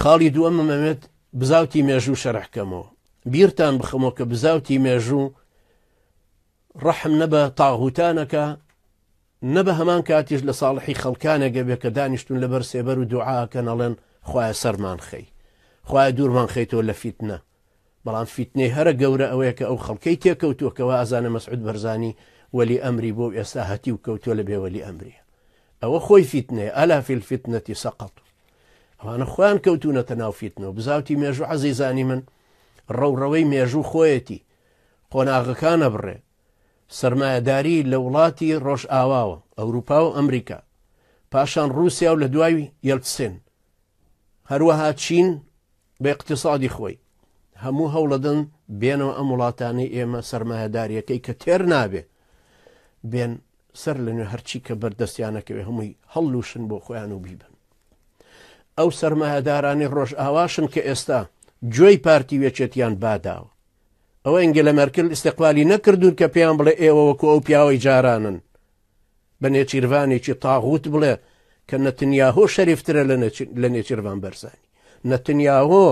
خاڵی دووەمم ئەوێت بزاوتی مێژوو شەرح کەمەوە. بیرتان بخەمەوە کە بزاوتی مێژوو ڕەحم نە بە تاغوتانەکە نە بە هەمان کاتیش لە ساڵحی خەڵکانێک بێ کە دانیشتون لەبەر سێبەر و دوعاکەن ئەڵێن خوایە سەرمان خەی خوایە دوورمان خەیتەوە لە فیتنە بەڵام فیتنەی هەرە گەورە ئەوەیە کە ئەو خەڵکەی تێکەوتووە کە وا ئەزانێ مەسعود بەرزانی وەلی ئەمری بووە و ئێستا هەتیو کەوتووە لە بێ وەلی ئەمریە. ئەوە خۆی فیتنەیە، ئەلا فی الفتنە سقطوا. ئەوانە خۆیان کەوتوونەتە ناو فیتنەوە. بزاوتی مێژوو عەزیزانی من ڕەوڕەوەی مێژوو خۆیەتی، قۆناغەکان ئەبڕێ. سەرمایەداری لە وڵاتی ڕۆژئاواوە، ئەوروپا و ئەمریکا، پاشان ڕووسیا و لە دوای یەلتسێن، هەروەها چین بە ئیقتیسادی خۆی هەموو هەوڵەدەن بێنەوە ئەم وڵاتانەی ئێمە سەرمایەداریەکەی کە تێر نابێ بێن سەر لە نوێ هەرچی کە بەردەستیانەکەوێ هەمووی هەڵلوشن بۆ خۆیان و بیبن ئەو سەرمایەدارانی ڕۆژئاواشن کە ئێستا گوێی پارتی وێچێتیان باداوە ئەوە ئەنگێلە مەرکل ئیستقبالی نەکردوون کە پێیان بڵێ ئێوە وەکو ئەو پیاوەی جارانن بە نێچیرڤانێکی تاغوت بڵێ کە نەتنیاهۆ شەریفترە لە نێچیرڤان بەرزانی نەتنیاهۆ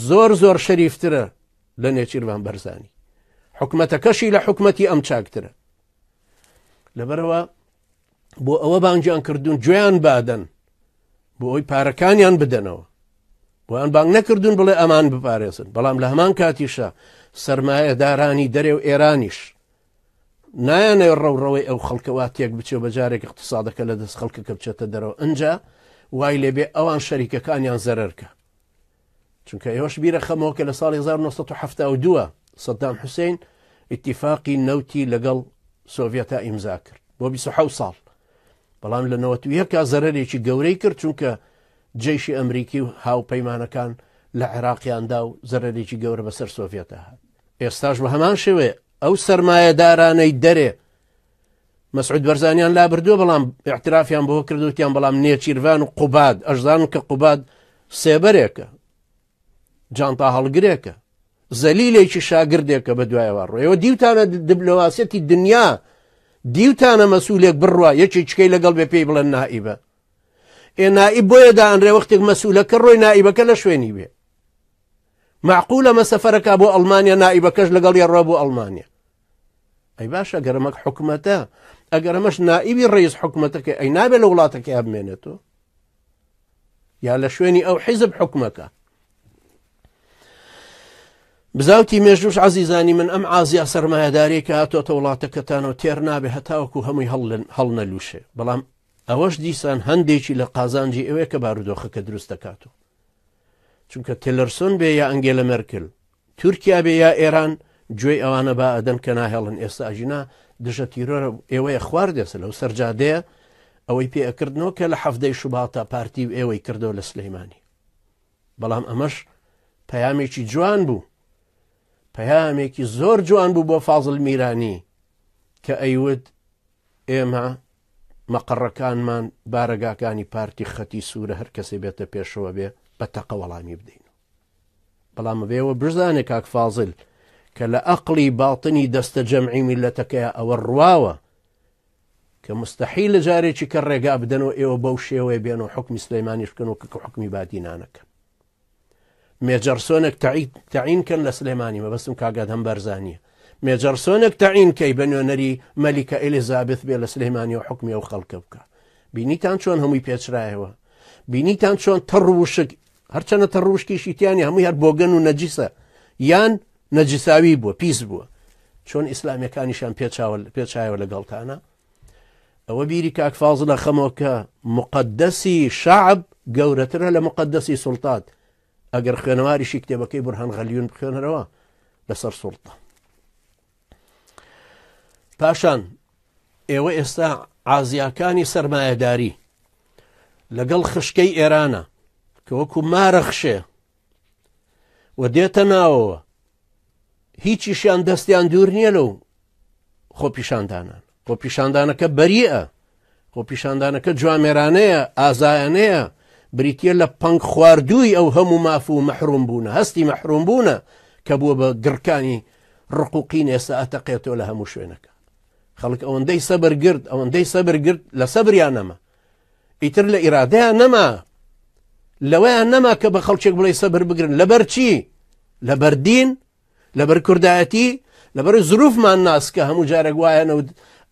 زۆر زۆر شەریفترە لە نێچیرڤان بەرزانی حکومەتەکەشی لە حکومەتی ئەم چاکترە لەبەرەوە بۆ ئەوە بانگیان کردوون گوێیان بادەن بۆ ئەوی پارەکانیان بدەنەوە بۆیان بانگ نەکردوون بڵێ ئەمان بپارێزن بەڵام لە هەمان کاتیشە سرمایەدارانی دەرێ و ئێرانیش نایانەوێت ڕەوڕەوەی ئەو خەڵکە وا تێک بچێ و بە جارێک اقتصادەکە لە دەست خەڵکەکە بچێتە دەرەوە ئەجا وای لێبێ ئەوان شەریکەکانیان زەرەرکە چونکە ئێوەش بیرە خەمەوە کە لە ساڵی 1972 سەدام حوسین اتفاقی نەوتی لەگەڵ سۆڤەتا ئیمزا کرد بۆ 26 ساڵ بەڵام لە 91 زەرەرێکی گەورەی کرد چونکە جەیشی ئەمریکی و هاوپەیمانەکان لە عێراقیاندا و زەرەرێکی گەورە بەسەر سۆڤەتا هات ئێستاش بە هەمان شێوەیە ئەو سەرمایەدارانەی دەرێ مەسعود بەرزانیان لابردووە بەڵام اعترافیان بۆ کردوتیان بەڵام نێچیرڤان و قوباد ئەشزان کە قوباد سێبەرێکە جانتا هەڵگرێکە زەلیلێکی شاگردێکە بە دوایەوە ڕۆیەوە دیوتانە دبلۆواسەتی دنیا دیوتانە مەسوولێک بڕوا یەکێکیکەی لەگەڵ بێ پێی بڵێن نائیبە ئێ نائیب بۆیە دانرێ وەختێک مەسوولەکە ڕۆی نائیبەکە لە شوێنی بێ مەعقولە مە سەفەرەکە بۆ ئەڵمانیا نائیبەکەش لەگەڵ یەڕۆ بۆ ئەڵمانیا ئەی باشە گەرەمەک حکومەتە ئەگەر ئەمەش نائیبی ڕئیس حکومەتەکە ئەی نابێت لە وڵاتەکەی بمێنێتەوە یا لە شوێنی ئەو حیزب حکومەکە بزاوتی مێژوش عزیزانی من ئەم عازیا سەرمایەداری کە هاتۆتە وڵاتەکەتانەوە تێر نابێ هەتاوەکو هەمووی هەڵنەلوشێ بەڵام ئەوەش دیسان هەندێکی لە قازانجی ئەوەیە کە بارودۆخەکە دروست دەکاتەوە چونکە تێلەرسۆن بێ یا ئەنگێلە مێرکل، تورکیا بێ یا ئێران گوێی ئەوانە با ئەدەن کە ناهێڵن ئێستا ئەژینا دژە تیرۆرە ئێوەیە خوار دێسە لەو سەرجادەیە ئەوەی پێ ئەکردنەوە کە لە حەفدەی شوباتا پارتی و ئێوەی کردەوە لە سلەیمانی بەڵام ئەمەش پەیامێکی جوان بوو پەیامێکی زۆر جوان بوو بۆ فازل میرانی کە ئەیوت ئێمە مەقەڕەکانمان بارەگاکانی پارتی خەتی سوورە هەر کەسێ بێتە پێشەوە بێ بە تەقە وەڵامی بدەین بەڵام بێەوە بزانێ کاک فازل کە لە ئەقلی باطنی دەستە جەمعی میلەتەکەی ئەوە ڕواوە کە مستحیل لە جارێکی کە ڕێگا بدەنەوە ئێوە بەو شێوەیە بێن و حکمی سلەیمانیش بکەن و کە حکمی بادینانەکەن مێجەرسۆنێک تەعین کەن لە سلێمانی مەبەستم کاک ئەدهەم بەرزانیە مێجەرسۆنێک تەعین کەی بە نوێنەری مەلیکە ئێلیزابێث بێ لە سلێمانی و حکمی ئەو خەڵکە بکە بینیتان چۆن هەمووی پێچرایەوە بینیتان چۆن تەڕ وشک هەرچەنە تەڕ وشکیشی تیانی هەمووی هەر بۆگەن و نەجیسە یان نەجیساوی بووە پیس بووە چۆن ئیسلامیەکانیشان پێچاوە پێچایەوە لەگەڵتانە ئەوە بیری کاک فازلە خەمۆ کە مقدسی شعب گەورەترە لە مقدسی سوڵتات ئەگەر خوێنەواریشی کتێبەکەی بورهان غەلیون بخوێنەرەوە لەسەر سوڵتە پاشان ئێوە ئێستا عازیاکانی سەرمایەداری لەگەڵ خشکەی ئێرانە کە وەکو مارە خشێ و دێتە ناوەوە هیچیشیان دەستیان دوور نییە لەو خۆپیشاندانان خۆپیشاندانەکە بەریئە خۆپیشاندانەکە جوامێرانەیە ئازایانەیە بریتە لە پەنگ خواردووی ئەو هەموو ماف و مەحروم بوونە هەستی مەحروم بوونە کە بووە بە گڕکانی ڕقوقین ئێستا ئەتەقێتەوە لە هەموو شوێنەکە خەڵک ئەوەندەی سەبر گرت ئەوەندەی سەبر گرت لە سەبریان نەما ئیتر لە ئیرادەیان نەما. لەوەیان نەما کە بە خەڵکێک بڵێ سەبر بگرن. لەبەر چی؟ لەبەر دین، لەبەر کوردایەتی، لەبەر زروفمان ناسکە. هەموو جارێک وایەنە و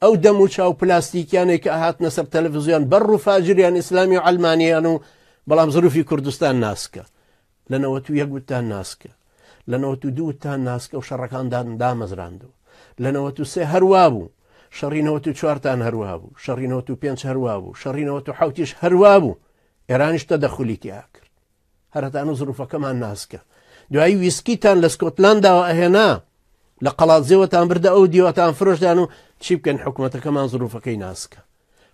ئەو دەم و چاو پلاستیکیانێک کە هاتنە سەر تەلەڤزیۆن بەر ڕووفاجریان ئیسلامی و عەلمانیان و بەڵام زروفی کوردستان ناسکە. لە 91 وتان ناسکە، لە 92 وتان ناسکە و شەڕەکاندان دامەزراندەوە. لە 93 هەروا بوو، شەڕی 94تان هەروا بوو، شەڕی 95 هەروا بوو، شەڕی 97یش هەروا بوو. ئێرانیش تەدەخولی تیا کرد. هەرەتان و زروفەکەمان ناسکە. دوایی ویسکیتان لە سکۆتلانداوە ئەهێنا، لە قەڵادزێوەتان بردە ئەو دیوەتان فرۆشدان و چی بکەن؟ حکوومەتەکەمان زروفەکەی ناسکە.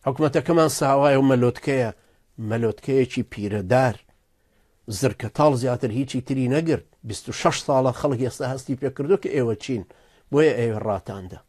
حکوومەتەکەمان ساوایە و مەلۆتکەیە، مەلۆتکەیەکی پیرەدار زرکەتاڵ زیاتر هیچی تری نەگرت. 26 ساڵە خەڵک ئێستا هەستی پێکردو کە ئێوە چین، بۆیە ئێوە ڕاتاندا.